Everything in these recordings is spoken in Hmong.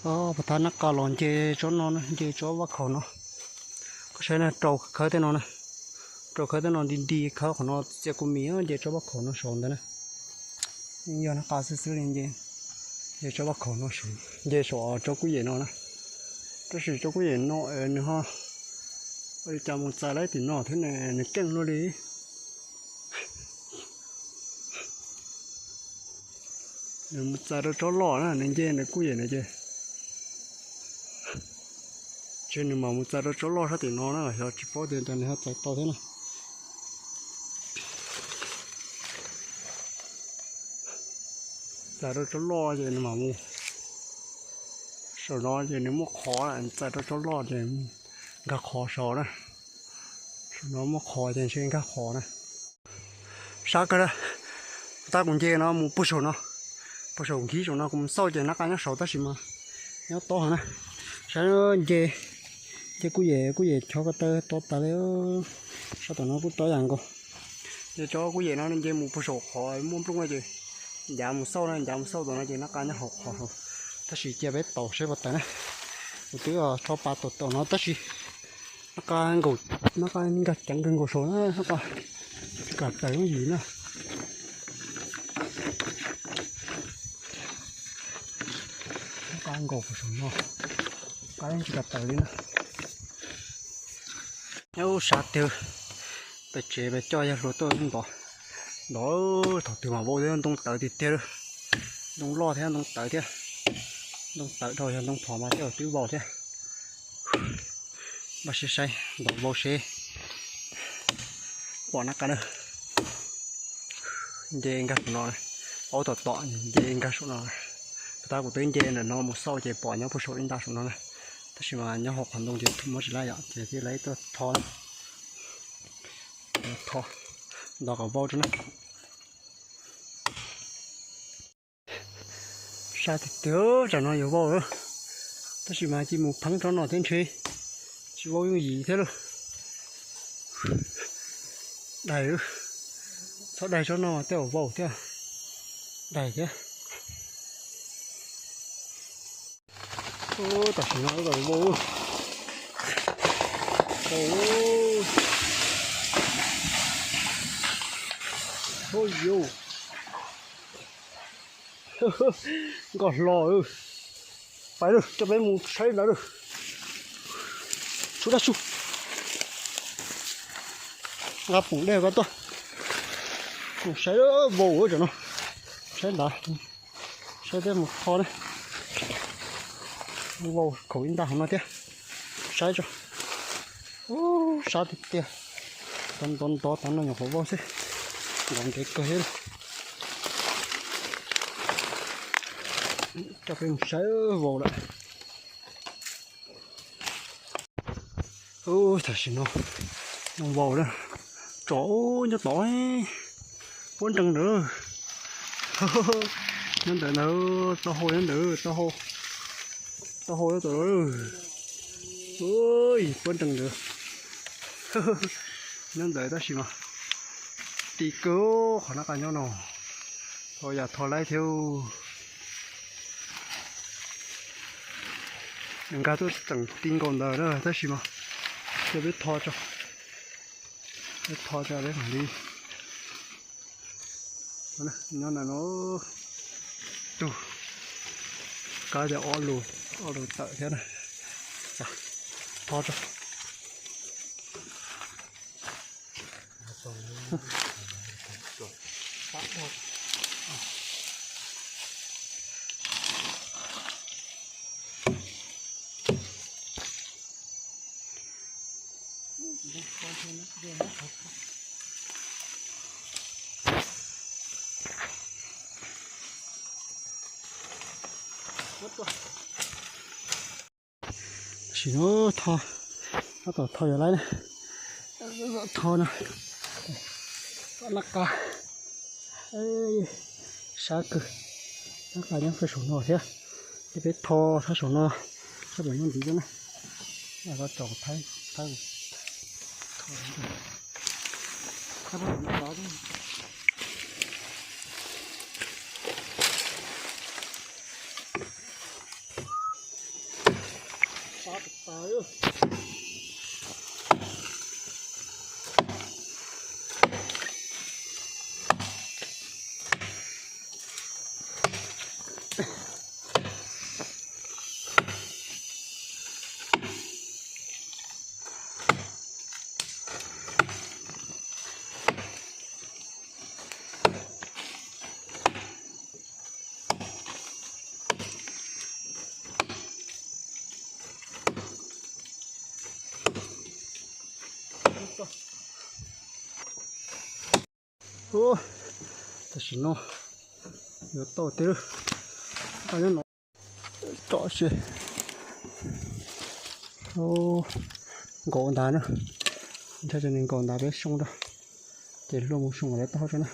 Puag ta nab qa los nce tsob no na, nce tsob vaj khaum no. Koj saib na, rau khawb tej no na, rau khawb tej no nti nti khawb qhov no txias kua mis nce tsob vaj khaum no saud ntawd na. Yog nab qa xwb xwb li nce, nce tsob vaj khaum no saud, nce saum tsob kuj yem no na. Tab sis tsob kuj yem no nws ho ua li cas mus txais laib tim no thiab, nws keej luaj li. Nws mus txais rau tsob loj na, nws nce nws kuj yem na ces, ces nws mam mus txais rau tsob loj sab tim no na, xyov tsis paub tias cas nws ho txais tau thiab na. Txais rau tsob loj ces nws mam mus. Saum no ces nws muaj qhov, txais rau tsob loj ces nkag qhov saud na. Saum no muaj qhov ces ntshe nkag qhov na. Sab kawg na, tab kuv nce no mus puag saum no, puag saum nkhib saum no kuv mus xauj ces nab qa nyob saud tab sis mas nyob tob heev na. Saib nce, nce kuj yem, kuj yem chob ko taw tob tas li. Sab tom no kuj tob yam nkaus. Nce tsob kuj yem no nce mus puag saum qhov muaj nplooj ces ncav mus xauj na, ncav mus xauj tom no ces nab qa nyob hauv qhov hauv. Tab sis cia peb taus saib puas tawm na. Kuv twb rho pas taus tom no tab sis nab qa nkaum, nab qa nkag ceev kawg nkaus saud na, nab qa tsis kam tawm yooj yim na. Nab qa nkaum saum no, qa yeej tsis kam tawm li na. Nyob sab twg, pem tsev pem coj yawg hluas tuaj ntov, ntov thaum twg mas vau thiab, ntoo tawv tiag tiag, ntoo loj thiab ntoo tawv thiab, ntoo tawv dhau yog ntoo phom mas tej zaum twb vau thiab. Npaj siab saib ntov vau seb pom nab qa na. Nce nkag saum no, aub tom tom nce nkag saum no. Tab kuv twb nce ntawm no mus xauj ces pom nyob puag saum ib nta saum no na. Tab sis mas nyob hauv qhov ntoo ces muab tsis laib yom, ces thiaj li tuaj rho na. Rho, ntov kom vau tso na. Sab tiag tiag, tsam no yuav vau lawm. Tab sis mas cia mus pheeb tsob no thiab ntshe tsis vau yooj yim thiab lauj. Daig, txhob daig tsob no tej zaum vau thiab. Daig thiab. Tam sim no vau. Ua, nkoj hlo. Pais lawm, coj peb mus saib ntawd lawm. Su dab su. Nqa poom dej ko tuaj. Mus saib vau tam no. Saib ntawd. Saib peb mus tho na. Vau khaum ib nta hauv no thiab. Saib tso. Ub, sab tiag tiag. Ntov ntov ntov tas no nyuam qhuav vau xwb. Ntov ntev kawg thiab. Coj peb mus saib vau lawm. Ub, tam sim no noj vau na. Tsom nyob tod, puab nreeg ntawd. Nyob ntawd ntag, taub hau nyob ntawd, taub hau, taub hau nyob tod. Puab nreeg ntawd. Nyob ntawd tab sis mas ti kawg qhov nab qa nyob no. Tho yam tho laib thiab. Nkag tuaj tseem ti nkaus ntawd na tab sis mas cia peb tho tso, peb tho tso peb mam li. Nyob ntawm no tug, kab cov ob lus, ob lus tawm thiab na. Tho tso. Tam sim no tho, tab tom tho yuav laib na. Tho no, nab qa, sab kawg, nab qa nyob pem saum no thiab. Ces peb tho sab saum no, sab pem no ntxiv na. Tsom thaib, thaib, thaib. Tam sim no yuav tau tiag, tau nyob no tso si. Nkaum ntawd na, ntshai tsam nws nkaum ntawd peb soo rau, ces luag mus soo lawv tau tso na.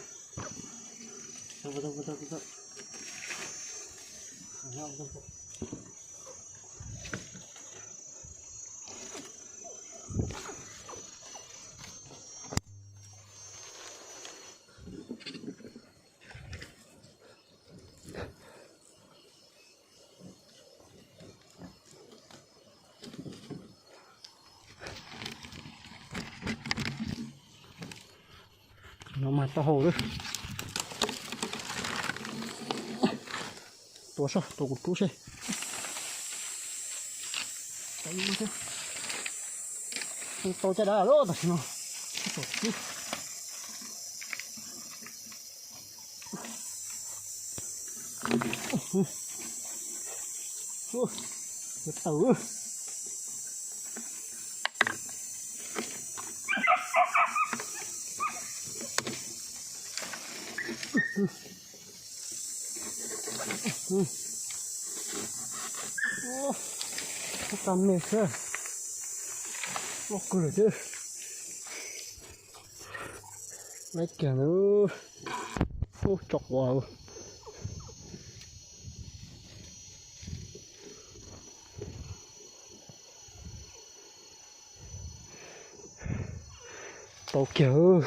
No mas tau hau lawm. Tua soj tua kuv rub seb. Tau caj dab lawm tam sim no. Tawm. Tag me xwb, loj kawg lawm thiab. Laib kiag ntawd, ub, tso quav. Tau kiag.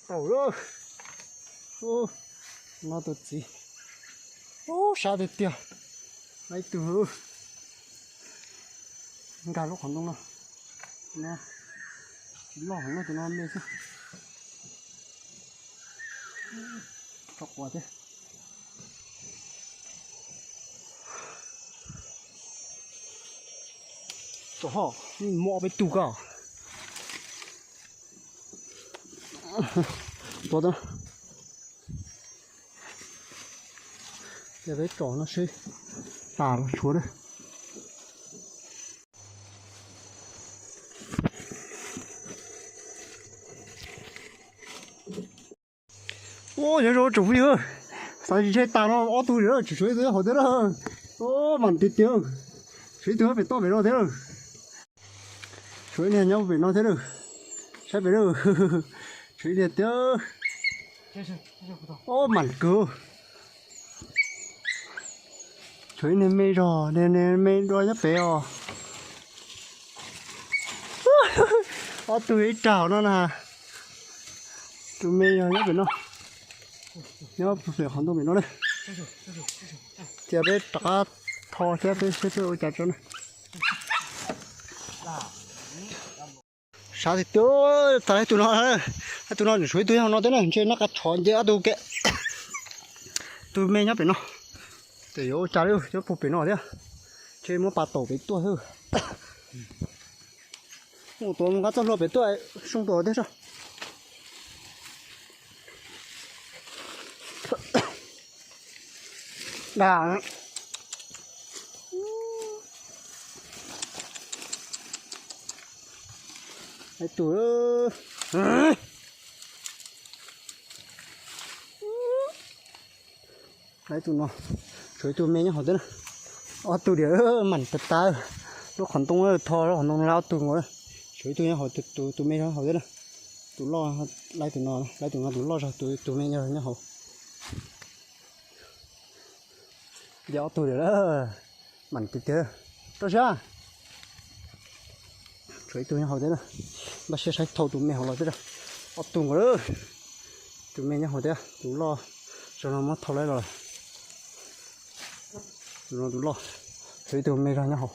Tau lawm. Ub, no tus txiv. Ub, sab tiag tiag. Laib tug. Nkag lub qhov ntoo no. No, tsis loj heev no, tus no me xwb. Tso quav thiab. Tso ho, muaj ob peb tug ko. Tua tau. Ces peb tsom no seb tas los tshuav na. Ub, nyob zoo tsoom phooj ywg, xav tsis ntshe tas no ob tug li, tseem tshuav ib tug nyob hauv thiab na. Ub, mam tiag tiag, tshuav ib tug nyob pem toj pem no thiab. Tshuav ib niag nyob pem no thiab lawm. Saib pem lawm. Tshuav ib niag tiag. Ub, mam kawg. Tshuav ib niag me zog, niag me dua nyob pem os. Ob tug ib rag no na. Tus me yog nyob pem no, nyob pem qhov ntoo pem no na. Cia peb rov qab tho thiab peb seb peb ua cas tso na. Sab tiag tiag, tag ib tug no, ib tug no tseem tshuav ib tug nyob no thiab na, ntshe noj qab tshov nce ob tug ke. Tus me nyob pem no, ces yuav ua cas li, nyob puag pem no thiab. Ntshe muab pas taum pem tuaj xwb. Mus tuav mus nqa txoj hlua pem tuaj, soo tuaj thiab soj. Dag. Ib tug, ib tug no, tshuav ib tug me nyob hauv thiab na. Ob tug diam, mam tag tag, lub qhov ntoo tho lub qhov ntoo no ob tug nkaus, tshuav ib tug nyob hauv, tus me nyob hauv thiab na. Tus loj, laib tus no, laib tus no tus loj zog, tus me nyob hauv. Yog ob tug diam, mam tiag tiag, rau siab. Tshuav ib tug nyob hauv thiab na. Npaj siab saib thauj tus me hauv los thiab. Ob tug nkaus lawm, tus me nyob hauv thiab tus loj, zaum no muab thau laib los. Tus no tus loj, tshuav ib tug me zog nyob hauv,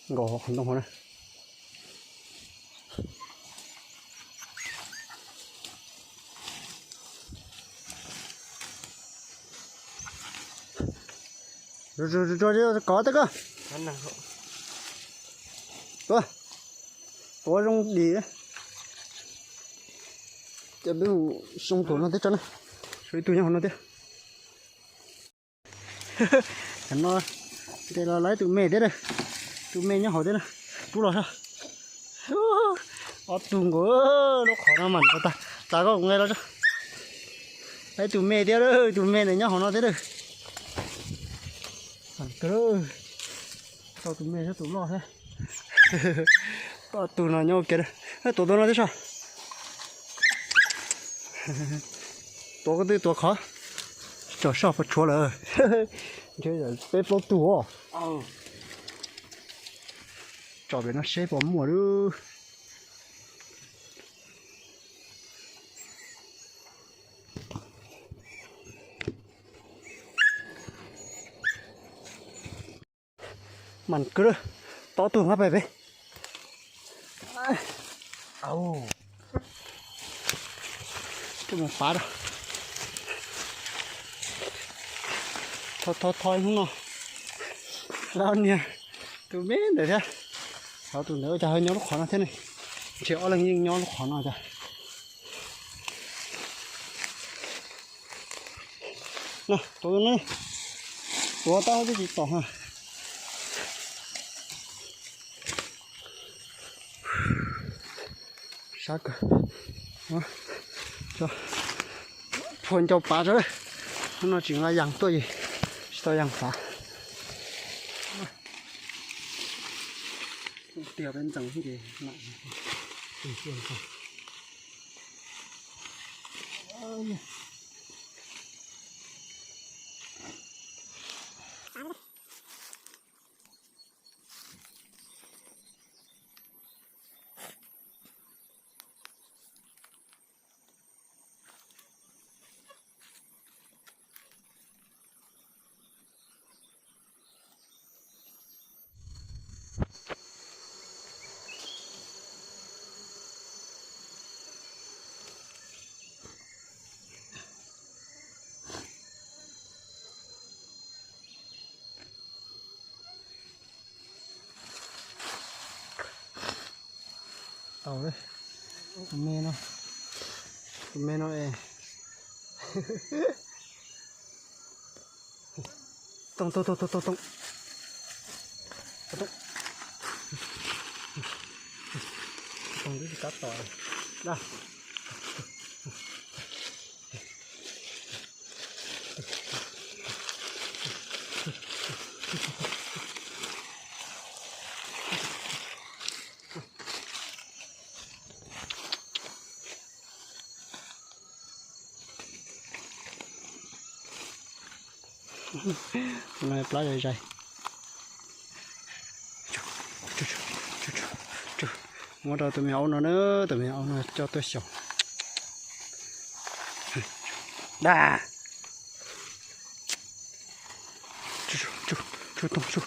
nkaum hauv qhov ntoo hauv na. Kov tau koj. Tuav, tuav zoo dim. Ces peb mus xyoo tuav no thiab tso na. Tshuav ib tug nyob hauv no thiab. Cov no ces los lawv tus me thiab, tus me nyob hauv thiab na. Rub los soj. Ob tug nkaus, lub qhov no mas tag, tag koj kuv nqe los soj. Lawv tus me thiab, tus me nws nyob hauv no thiab. Tau tus me thiab tus loj thiab. Ob tug no nyob ua ke, tuav tus no thiab soj. Tuav koj twb tuav khov, tsom soj puas tshuav lawm. Peb plaub tug os. Tsom pem no seb puas muaj lub. Mas kwv lawm, tob tug nqab pem peb. Mus pav rau. Tho tho tho ib hnub no. Lawv niag tus me ntawd thiab, cov tus ntawd ua cas ho nyob lub qhov no thiab ne? Ntshe ob leeg yeej nyob lub qhov no cas. No, tuav no, tuav tab twb tsis tom ha. Sab kawg. Phua ncau pav tso, hnub no tsis nqa yas tuaj ces tsis tau yas pav. Tiag peb ntxeev xwb ces. Tau, tus me no, tus me no es. Toom toom toom toom toom. Toom twb tsis tab tom da. No plab zais zais. Muab rau tus me aub no na, tus me aub no coj tuaj xyaum. Da. Tsuj toog tsuj.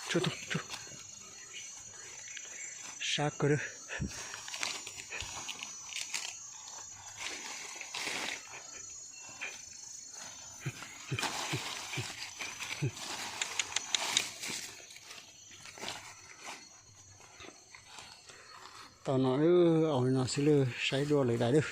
Tsuj toog tsuj. Sab kawg li. Tau no, au li no xwb lawm, saib dua lwm daim lawm.